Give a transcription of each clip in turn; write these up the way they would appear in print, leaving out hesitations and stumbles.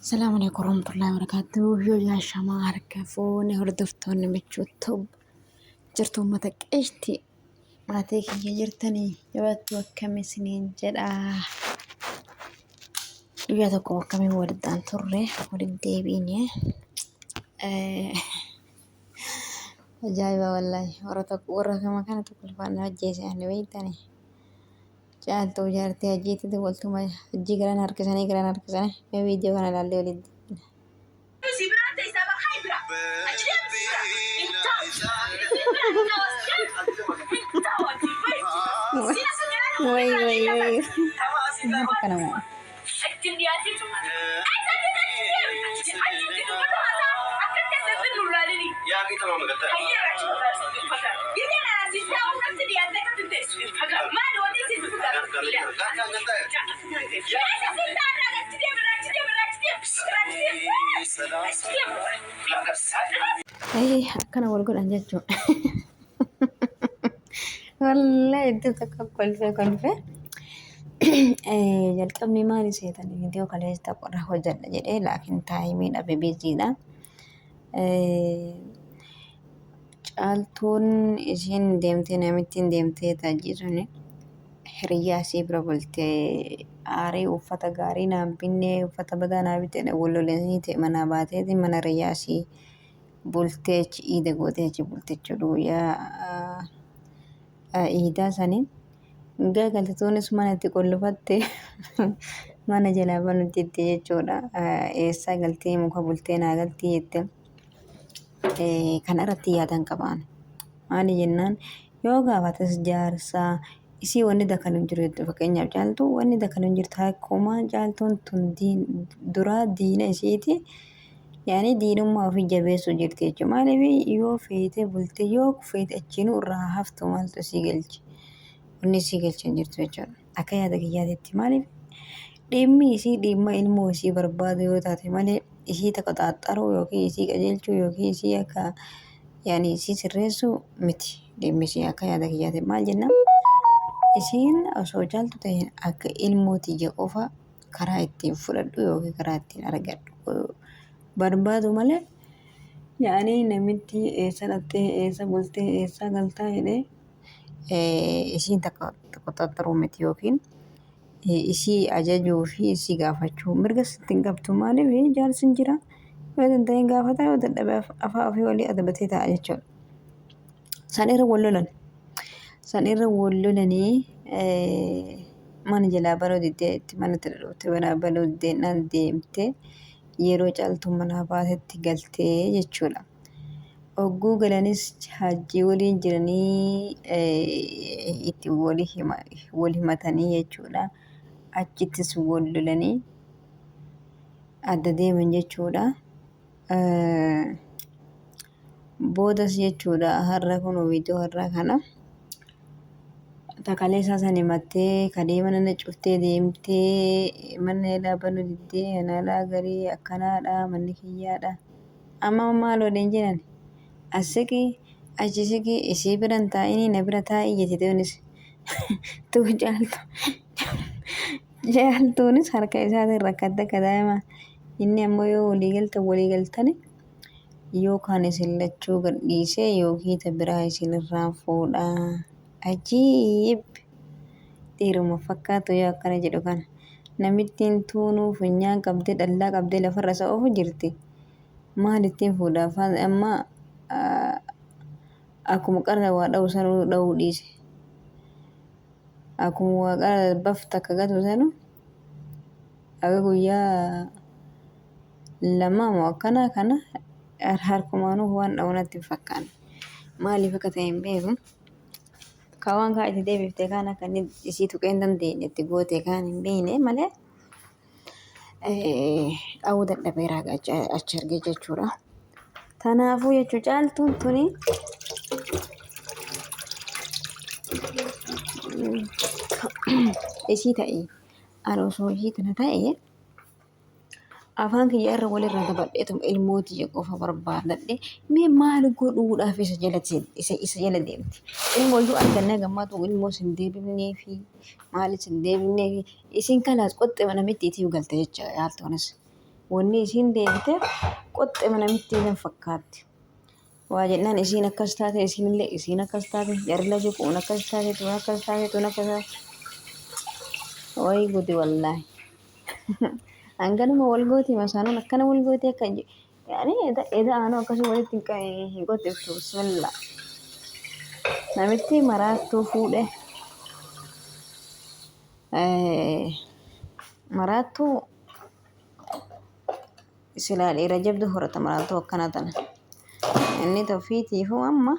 Salaamu alaikum warahmatullahi wabarakatuh. Yoo yaa shamaa harka fuune hordoftoonni michuu tub jirtu uummata qeeshti maatii kiyya jirtanii jabaattuu akkami isiniin jedha. Guyyaa tokko akkamiin walitti turre walitti deebiine. Ajaa'iba wallaahi warra tokko warra kama kana tokko lafaan na ajjeese ani beektanii. Caaltuu jaartii hajjiitti waltuma hajjii garan harkisanii garan harkisanii mee viidiyoo kana ilaallee walitti deebina. Si biraa teessaa bara hay bira. Achi deemi si bira. Hin ta'u. Si bira hin ta'u as deemi. Hin ta'u ati bahi. Si akka garaa nama Way birraa way ni way. lafa. Maal akkana moo? Ittiin dhiyaatin. Achi achi achi deemi. Achi itti dubbatu haasaa akkatti addatti nu laalini. Hayyee achi fagaatu. Gizee kana si taa'u akkatti dhiyaattee akkatti teessu. Maali wanni isin Ee akkana wal godhan jechuudha. Wallahi iddoo tokko kolfee kolfee. Jalqabni maali seetan viidiyoo kaleessa tokko irraa hojjedha jedhee laakiin taayimii dhabe biiziidha. Caaltuun isiin deemtee namittiin deemtee taajjii suni hiriyyaa isii bira bultee aarii uffata gaarii naan binnee uffata badaa naa bitte wal lolanii ta'e manaa baateeti mana hiriyyaa isii bultee achi iida gootee achi bulte jechuudha guyyaa iidaa sanii. Gagaltituunis mana itti qollofatte mana jalaa banutti itti jechuudha. Eessaa galtee muka bultee naa galtii jette. Kana irratti yaadan qabaan. Maali jennaan yoo gaafates jaarsaa isii wanni dakanu hin jiru jettu fakkeenyaaf caaltuu wanni dakanu hin jirtu akkuma caaltuun tun duraa diina isiiti. Yaani diinummaa ofii jabeessuu jirti jechuudha. Maaliif yoo feete bulte yoo feete achiinuu irraa haftu maaltu isii galche? Wanni isii galche hin jirtu jechuudha. Akka yaada kiyyaatitti maaliif dhimmi isii dhimma ilmoo isii barbaadu yoo taate malee isii taqoxaaxxaruu yookiin isii qajeelchuu yookiin isii akka yaani isii sirreessuu miti dhimmi isii akka yaada kiyyaatti maal jennaan isiin osoo caaltu ta'e akka ilmoo tiyya qofa karaa ittiin fudhadhu yookiin karaa ittiin argadhu barbaadu malee yaani namitti eessa dhattee eessa bultee eessa galtaa jedhee isiin takka qoxaxxaruu miti yookiin isii ajajuu fi isii gaafachuu mirga sitti hin qabdu maaliif jaarsi hin jira yoo danda'e gaafata yoo dadhabe afaa ofii walii adabatee ta'a jechuudha. San irra wal lolan san irra wal lolanii mana jalaa banuu diddee itti mana itti dhufte mana banuu diddee deemte yeroo caaltuun manaa baatetti galtee jechuudha. Hogguu galanis hajjii waliin jiranii itti wal himatanii jechuudha. Achittis wal lolanii adda deeman jechuudha. Boodas jechuudha har'a kun viidiyoo har'aa kana takalee isaa san himattee kalee mana na cuftee deemtee mana ilaa banuu diddee ana alaa garii akkanaadha manni kiyyaadha. Amma maal waliin jedhan as siqi achi siqi isii bira hin taa'inii na bira taa'ii jetti tuunis tuu caaltu caaltuunis harka isaatiin rakkatte akka daa'ima inni ammoo yoo walii galtan walii galtani yookaan isin lachuu gadhiisee yookiin ta biraa isin irraa fuudha ajiib dhiiruma fakkaatu yoo akkana jedhu kana namittiin tuunuu funyaan qabdee dhallaa qabdee lafarra isa oofu jirti. Maal ittiin fuudha afaan amma akkuma qarra waa dha'u sanuu dha'uu dhiise. Akkuma waa qara baf takka gatu sanu aga guyyaa lamaa moo akkanaa kana harkumaanuu waan dha'u natti hin fakkaanne. Maaliif akka ta'e hin beeku. Ka waan kaa itti deebifte kaan akka inni isii tuqee hin dandeenye itti goote kaan hin beekne malee dha'uu dadhabeera achi argee jechuudha. Kanaafuu jechuu caaltuun tuni isii ta'e ani osoo isii tana ta'e afaan kiyya irra walirra dabadheetuma ilmoo tiyya qofa barbaadadhe mee maal godhuudhaaf isa jala isa isa jala deemti. Ilmoo iyyuu argannee gammaatu ilmoo sin deebifnee fi maal sin deebifnee fi isin kalaas qoxxema namitti itti galte jecha yaaltoonis. Wanni isiin deebiteef qoxxema namittii san fakkaatti. Waa jennaan isiin akkas taate isiinillee isiin akkas taate jarri lachuu kun akkas taate tun akkas taate tun akkas taate. Wayi gudi wallaahi. Hanganuma wal gooti masaanuun akkana wal gooti akka yaani eda aanuu akkasii walitti hin qoxxiftu bismillah. Namitti maraattuu fuudhe. Maraattuu silaa dhiira jabdu horata maraattuu akkana tana. Inni tofiitiifuu amma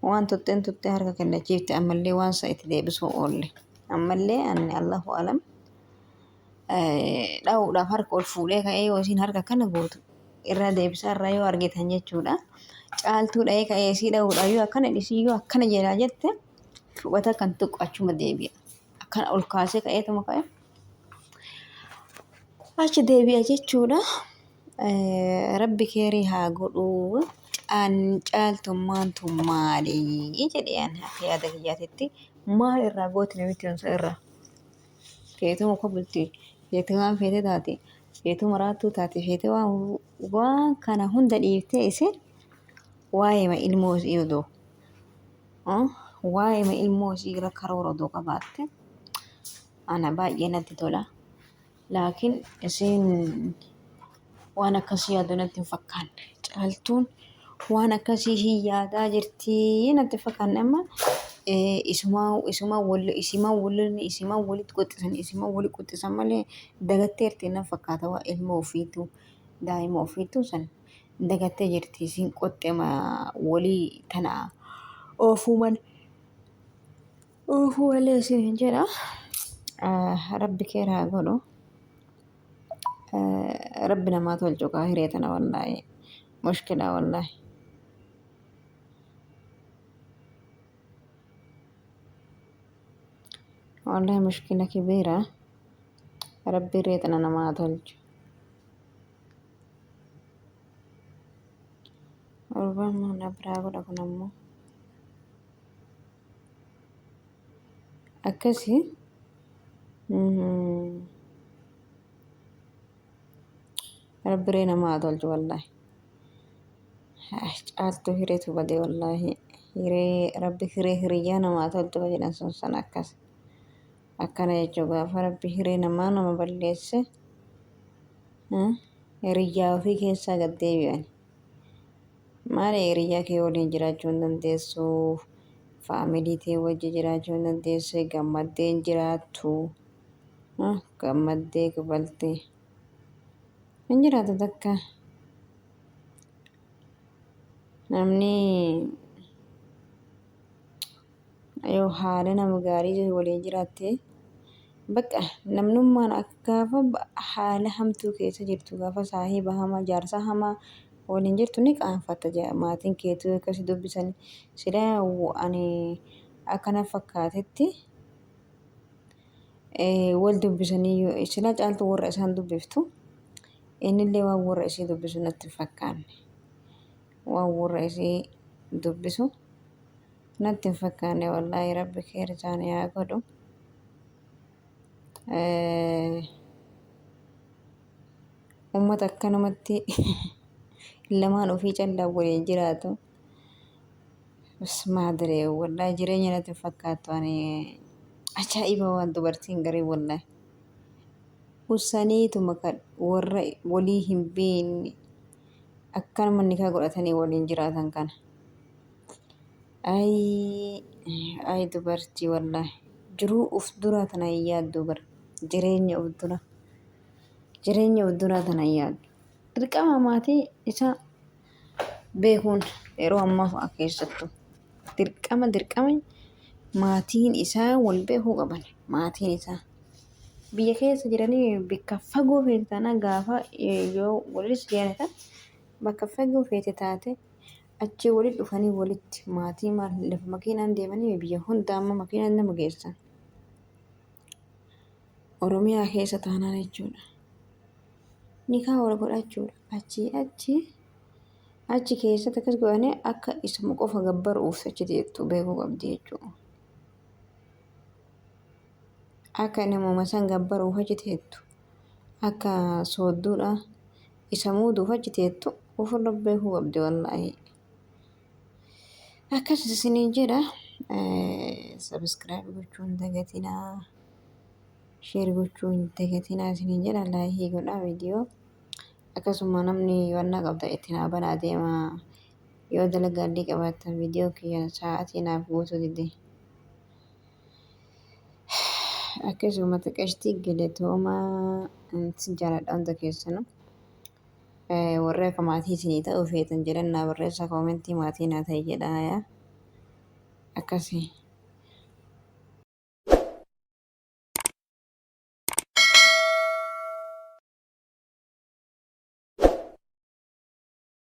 waan tuxxeen tuxxee harka kennachiifte ammallee waan isa itti deebisuu oolle. Ammallee anni Allahu alam dha'uudhaaf harka ol fuudhee ka'ee yoo isiin harka akkana gootu irraa deebisaa irraa yoo argitan jechuudha. Caaltuu dha'ee ka'ee isii dha'uudhaaf yoo akkana dhisii yoo akkana jedhaa jette fudhata kan tuqu achuma deebi'a. Akkana ol kaasee ka'eetuma ka'e achi deebi'a jechuudha. Rabbi keerii haa godhuu. Caaltummaan tun maali jedhee ani akka yaada kiyyaatitti maal irraa gooti namitti tun irraa. Feetuma kofalti, feete waan feete taate, feetuu maraattuu taate, feete waan kana hunda dhiiftee isin waa'eema ilmoo isii odoo waa'eema ilmoo isii irra karoora odoo qabaatte ana baay'ee natti tola. Laakiin isiin waan akkasii yaadu natti hin fakkaanne. Caaltuun waan akkasii hin yaadaa jirti natti hin fakkaanne amma isumaa isumaa wal isimaa wal isimaa walitti qoxisan isimaa walitti qoxisan malee dagatteerti na fakkaata waa ilma ofiitu daa'ima ofiitu san dagattee jirti isiin qoxxema walii tana oofuu malee oofuu malee isin hin jedha rabbi keera haa godhu. Rabbi namaa tolchu kaa hiree tana wallaahi mushkilaa wallaahi. Wallaahi mushkila kibiira rabbi hiree tana namaa tolchu. Gurbaan mana biraa godha kun ammoo akkasi. Rabbi hiree namaa haa tolchu wallaahi. Caaltuu hireetu bade wallaahi. Hiree rabbi hiree hiriyyaa namaa tolchu ka jedhan sun sana akkas. Akkana jechuu gaafa rabbi hiree namaa nama balleesse hiriyyaa ofii keessaa gad deebi'an. Maali hiriyyaa kee waliin jiraachuu hin dandeessu. Faamilii tee wajji jiraachuu hin dandeessu. Gammaddee hin jiraattu. Gammaddee kabaltee. Hin jiraatu takka. Namni yoo haala nama gaarii waliin jiraatte bakka namnummaan akka gaafa haala hamtuu keessa jirtu gaafa saahiba hamaa jaarsa hamaa waliin jirtu ni qaanfatta maatiin keetuu akkasi dubbisan silaa ani akkana fakkaatetti wal dubbisanii silaa caaltuu warra isaan dubbiftu innillee waan warra isii dubbisu natti hin fakkaanne waan warra isii dubbisu natti hin fakkaanne wallaahi rabbi keer isaanii haa godhu. Uummata akkanumatti lamaan ofii callaa waliin jiraatu. Maadiree wallaahi jireenya natti hin fakkaattu ani ajaa'iba waan dubartiin garii wallaahi. Usaniituma kan warra walii hin beekne akkanuma nikaa godhatanii waliin jiraatan kana. Ayii ayi dubartii wallaahi jiruu uf duraa tana hin yaaddu bar jireenya uf dura jireenya uf duraa tana hin yaaddu dirqama maatii isaa beekuun yeroo ammaa fa'a keessattuu dirqama dirqama maatiin isaa wal beekuu qaban maatiin isaa biyya keessa jiranii bakka fagoo feete taanaan gaafa yoo walis jaalatan bakka fagoo feete taate Achii walitti dhufanii walitti maatii maal lafa makiinaan deemanii biyya hunda amma makiinaan nama geessan. Oromiyaa keessa taanaan jechuudha. Nikaa wal godhachuudha. Achii achi achi keessatti akkas godhanii akka isuma qofa gabbaruuf achi deettu beekuu qabdi jechuudha. Akka namuma san gabbaruuf achi teettu. Akka soodduudha isa muuduuf achi teettu ofirra beekuu qabdi wallaahi. Akkas isiniin jedha. Subscribe gochuu hin dagatinaa. Share gochuu hin dagatinaa isiniin jedha. Like godhaa viidiyoo. Akkasuma namni wannaa qabda itti naa banaa deema. Yoo dalagaallee qabaattan viidiyoo kiyya sa'aatii naaf guutuu dide. Akkasuma xiqqeeshtii galatoomaa sin jaaladha hunda keessanuu. Warri akka maatii isinii ta'uu feetan jedhan naa barreessaa koomentii maatii naa ta'e jedhaa. Akkasii.